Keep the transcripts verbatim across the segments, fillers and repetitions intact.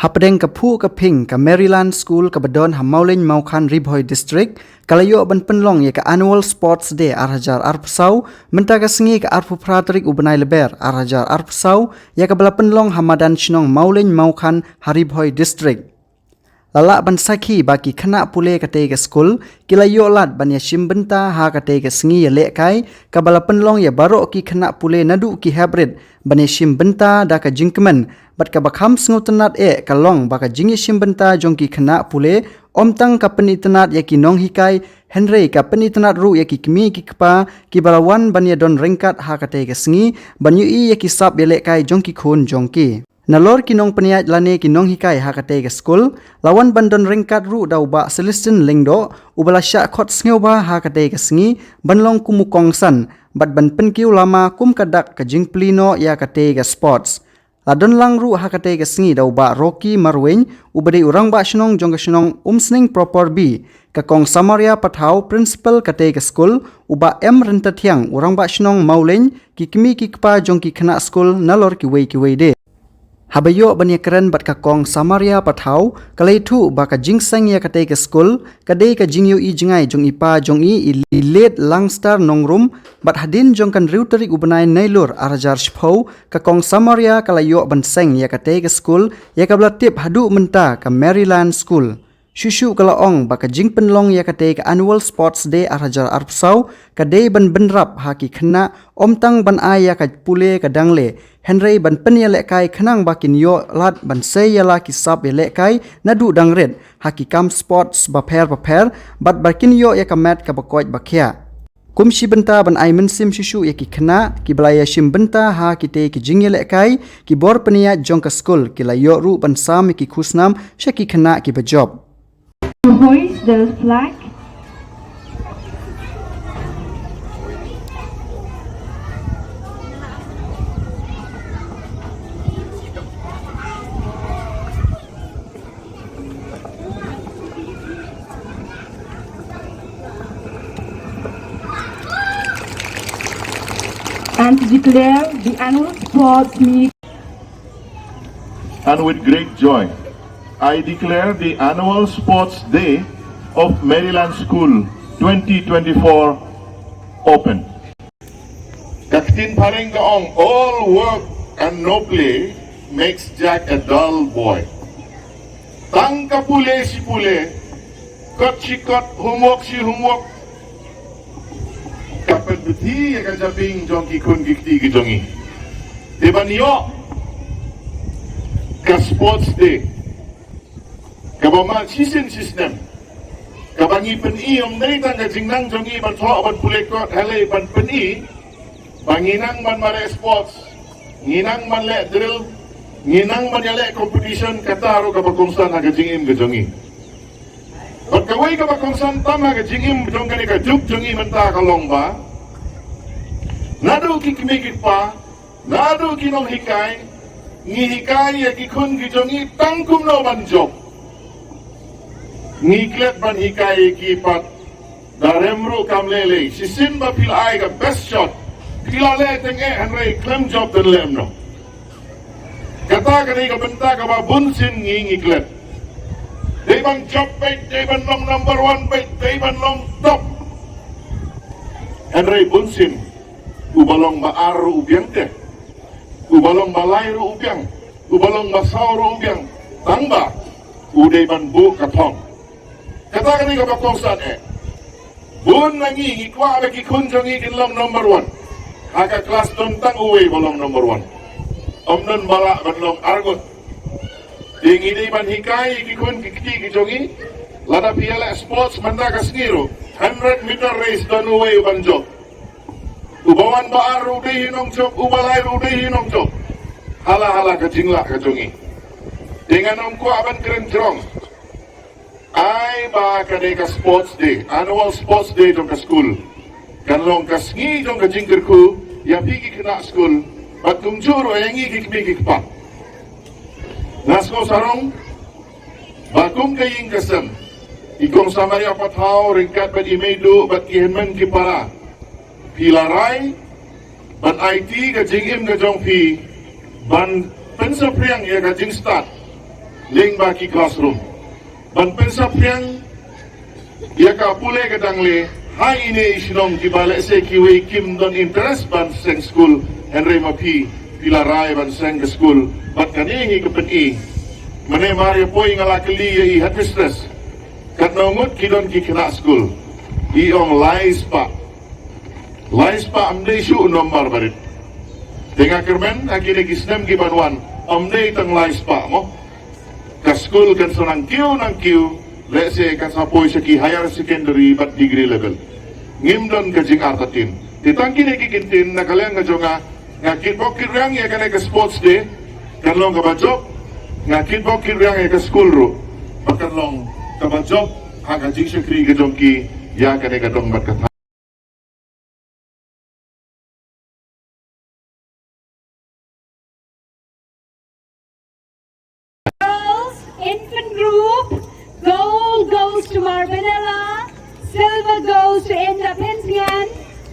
Hapdeng ka phuh ka ping, ka Maryland School kaba don ha Mawlein Mawkhan, Ri Bhoi District, ka la ïoh ban pynlong ïa ka Annual Sports Day ar hajar arphew saw mynta ka sngi, ka arphew phra tarik u bnai Lber ar hajar arphew saw, ïa kaba la pynlong ha madan shnong Mawlein Mawkhan ha Ri Bhoi District. La lah ban sakhi ba ki khynnah pule katei ka skul ki la ïoh lad ban ïashim bynta ha katei ka sngi ïalehkai kaba la pynlong ïa baroh ki khynnah pule naduh ki hep rit ban ïashim bynta da ka jingkmen, bad kaba kham sngewtynnad eh ka long ba ka jingïashim bynta jong ki khynnah pule ym tang ka pynitynnad ïa ki nonghikai, hynrei ka pynitynnad ruh ïa ki kmie ki kpa kiba la wan ban ïadon ryngkat ha katei ka sngi ban ïohi ïa ki sap ïalehkai jong ki khun jong ki. Nalor ki nongpynïaid lane ki nonghikai ha katei ka skul, la wan ban don ryngkat ruh da u Bah Celestine Lyngdoh, uba la shah khot sngewbha ha katei ka sngi ban long kum u kongsan bad ban pynkiew lama kum ka dak ka jingplie noh ïa katei ka sports. La don lang ruh ha katei ka sngi da u Bah Rocky Marwein, uba dei u rangbah shnong jong ka shnong Umsning Proper B, ka Kong Samaria Pathaw, Principal katei ka skul, u Bah M Ryntathiang, u rangbah shnong Mawlein, ki kmie ki kpa jong ki khynnah skul nalor kiwei kiwei de. Haba ïoh ban ïakren bad ka Kong Samaria Pathaw, ka la ïathuh ba ka jingseng ïa katei ka skul ka dei ka jingïohi jngai jong i pa jong i, i Late Langstar Nongrum, bad hadien jong ka hynriew tarik u bnai Nailur ar hajar shiphew, ka Kong Samaria ka la ïoh ban seng ïa katei ka skul ïa kaba la tip haduh mynta ka Maryland School. Shuh shuh ka la ong ba ka jingpynlong ïa katei ka Annual Sports Day ar hajar arphew saw ka dei ban bynrap ha ki khynnah, ym tang ban ai ïa ka pule ka dang leh, hynrei ban pynïalehkai khnang ba kin ïoh lad ban sei ïa la ki sap ïalehkai naduh dang rit ha ki kam sports bapher bapher, bad ba kin ïoh ïa ka met kaba koit ba khiah. Kum shi bynta ban ai mynsiem shuh shuh ïa ki khynnah kiba la ïashim bynta ha kitei ki jingïalehkai, ki bor pynïaid jong ka skul ki la ïoh ruh ban sam ïa ki khusnam sha ki khynnah kiba jop. To hoist the flag. And to declare the annual sports meet. And with great joy, I declare the annual sports day of Maryland School twenty twenty-four open. Ka ktien phareng ka ong, "All work and no play makes Jack a dull boy." Tang ka pule shi pule, kot shi kot, homework shi homework, ka pynbthih ïa ka jabieng jong ki khun ki kti ki jong ngi. Te ban ïoh ka sports day kaba mad shisien shisnem, kaba ngi pyni ym dei tang ka jingnang jong ngi ban thoh ban pule kot, hynrei ban pyni ba ngi nang ban mareh sports, ngi nang ban leh drill, ngi nang ban ïaleh competition, kata ruh kaba kongsan ha ka jingim ka jong ngi. Bad kawei kaba kongsan tam ha ka jingim jong kane ka juk jong ngi mynta ka long ba naduh ki kmie ki kpa, naduh ki nonghikai, ngi hikai ïa ki khun ki jong ngi tang kumno ban jop. Ngi klet ban hikai ïa ki pat da rem ruh kam lei lei. Shisien ba phi la ai ka best shot, phi la leh teng eh, hynrei khlem jop don lem noh. Kata ka dei ka bynta kaba bun sien ngi ngi klet. Dei ban jop beit, dei ban long number one beit, dei ban long top. Hynrei bun sien uba long ba ar ruh u biang te, uba long ba lai ruh u biang, uba long ba saw ruh u biang, tang ba u dei ban buh ka thong. Kata ka dei kaba kongsan eh. Bun na ngi ngi kwah ba ki khun jong ngi kin long number one. Ha ka klas don tang uwei ba long number one. Ym don ba lah ban long arngut. Te ngi dei ban hikai ïa ki khun ki kti ki jong ngi. Lada phi ïaleh sports mynta ka sngi ruh, hundred meter race don uwei u ban jop. Uba wan ba ar ruh u dei hi nongjop, uba lai ruh u dei hi nongjop. Hala hala ka jinglah ka jong ngi. Te ngan ym kwah ban kren jrong. Ai ba ka dei ka sports day, annual sports day jong ka skul, kan long ka sngi jong ka jingkyrkhu ïa phi ki khynnah skul, bad kumjuh ruh ïa ngi ki kmie ki kpa. Nga sngew sarong ba kum ka ïing ka sem, i Kong Samaria Pathaw ryngkat bad i Meiduh bad ki hynmen ki para, phi la rai ban aiti ka jingim ka jong phi ban pynsaphriang ïa ka jingstad Lyngba ki classroom ban pynsaphriang ïa ka pule ka dang le ha ine i shnong kiba lehse kiwei kim don interest ban seng skul, hynrei ma phi phi la rai ban seng ka skul. Bad kane ngi ka pyni. Mynne mar ïa poi nga la kylli ïa i headmistress, katno ngut ki don ki khynnah skul? I ong lai spah. Lai spah ym dei shuh u nombar barit. Te nga kyrmen ha kine ki snem ki ban wan, ym dei tang lai spah mo. Ka skul kan sa nang kiew nang kiew, lehse kan sa poi sha ki higher secondary bad degree level. Ngim don ka jingartatien. Te tang kine ki kyntien na ka liang ka jong nga, nga kitbok kitrwiang ïa kane ka sports day. Kan long kaba jop. Nga kitbok kitrwiang ïa ka skul ruh ba kan long kaba jop ha ka jingshakri ka jong ki ïa kane ka dong bad ka thaiñ. Girls, infant group, gold goes to Marbinella, silver goes to Inda Pynsngian,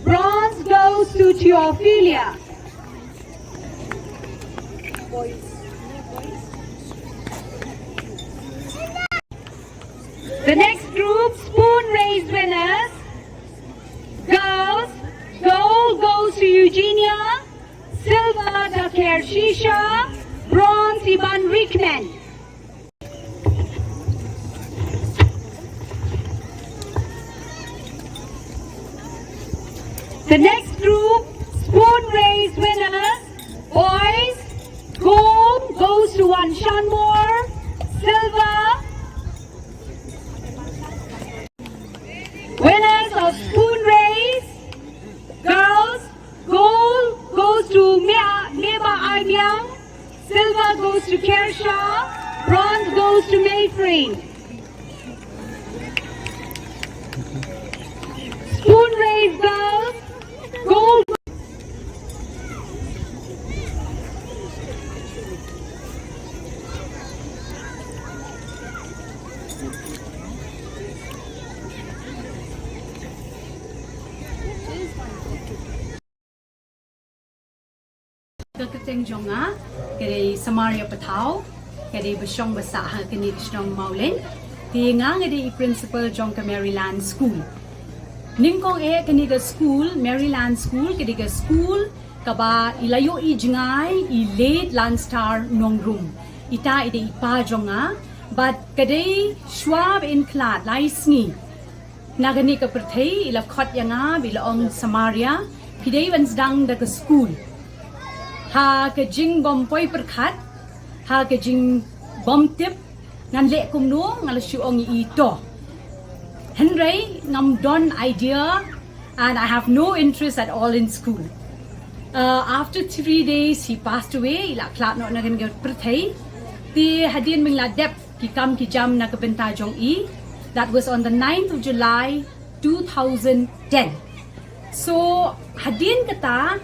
bronze goes to Theofilia. The next group, spoon race winners, girls, gold goes to Eugenia, silver Daker Shisha, bronze Iban Rickman. The next group, spoon race winners, boys, gold goes to Wan Shanmore, silver. Winners of spoon race, girls, gold goes to Mia, Meba Aimiang, silver goes to Kershaw, bronze goes to Mayfree. Spoon race girls, gold. Ka kyrteng jong nga ka dei Samaria Pathaw, ka dei ba shong ba sah ha kane ka shnong Mawleng. Te nga nga dei i principal jong ka Maryland School. Nyngkong eh kane ka school, Maryland School, ka dei ka school kaba i la ïoh i jngai i late Lanstar Nongrum. Ita i dei i pa jong nga, bad ka dei shwa ba yn khlad lai sngi. Na kane ka pyrthei i la khot ïa nga, ba i la ong, Samaria, phi dei ban sdang da ka school. Ha ka jingbym poi pyrkhat, ha ka jingbym tip, ngan leh kumno, nga la shu ong ïa i to. Hynrei ngam don idea and I have no interest at all in school. Uh, after three days, he passed away, i la khlad noh na kane ka pyrthei. Te hadien ba nga la dep ki kam ki jam na ka bynta jong i. That was on the ninth of July, two thousand ten. So, hadien kata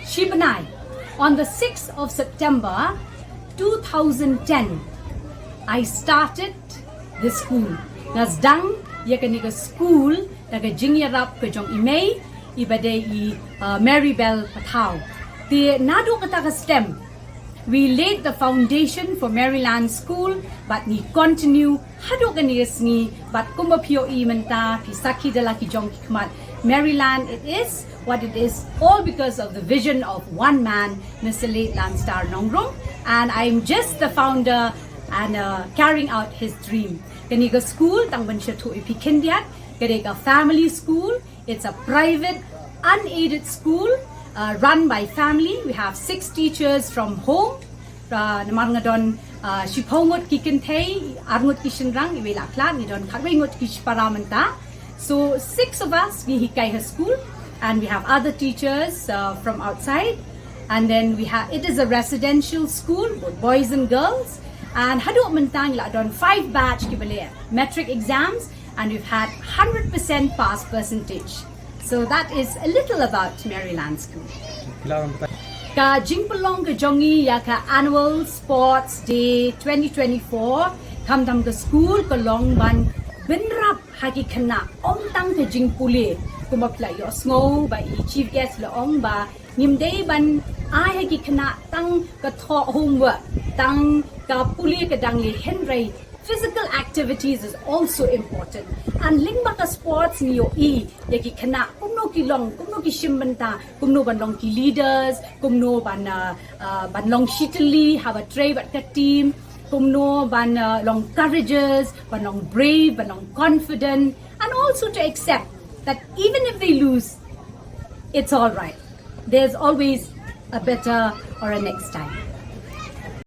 shi bnai, on the sixth of September, two thousand ten, I started the school. Nga sdang ïa kane ka school da ka jingïarap ka jong i mei, i ba dei i, uh, Mary Bell Pathaw. Te naduh kata ka stem, we laid the foundation for Maryland School, bad ngi continue haduh kane ka sngi, bad kumba phi ïohi mynta, phi sakhi da la ki jong ki khmat. Maryland it is what it is, all because of the vision of one man, Mister Late Lanstar Nongrum, and I'm just the founder and, uh, carrying out his dream. Kane ka school, tang ban sngewthuh ïa phi khyndiat, ka dei ka family school, it's a private, unaided school, uh, run by family. We have six teachers from home. Uh, namar nga don, uh, shiphew ngut ki kynthei, ar ngut ki shynrang, iwei la khlad, ngi don khatwei ngut ki shipara mynta. So six of us, ngi hikai ha school, and we have other teachers, uh, from outside. And then we have, it is a residential school, both boys and girls. And haduh mynta ngi la don five batch kiba leh matric exams, and we've had hundred percent pass percentage. So that is a little about Maryland School. Ka jingpynlong ka jong ngi ïa ka Annual Sports Day twenty twenty-four, khamtam ka school ka long ban bynrap ha ki khynnah, ym tang ka jingpule, Kumba phi la ïohsngew ba i chief guest la ong ba ngim dei ban ai ha ki khynnah tang ka thoh homework, tang ka pule ka dang leh, hynrei physical activities is also important. And lyngba ka sports ngi ïohi ïa ki khynnah kumno ki long, kumno ki shim bynta, kumno ban long ki leaders, kumno ban uh, uh, ban long shitylli haba trei bad ka team, kumno ban uh, long courageous, ban long brave, ban long confident, and also to accept that even if they lose, it's all right. There's always a better or a next time.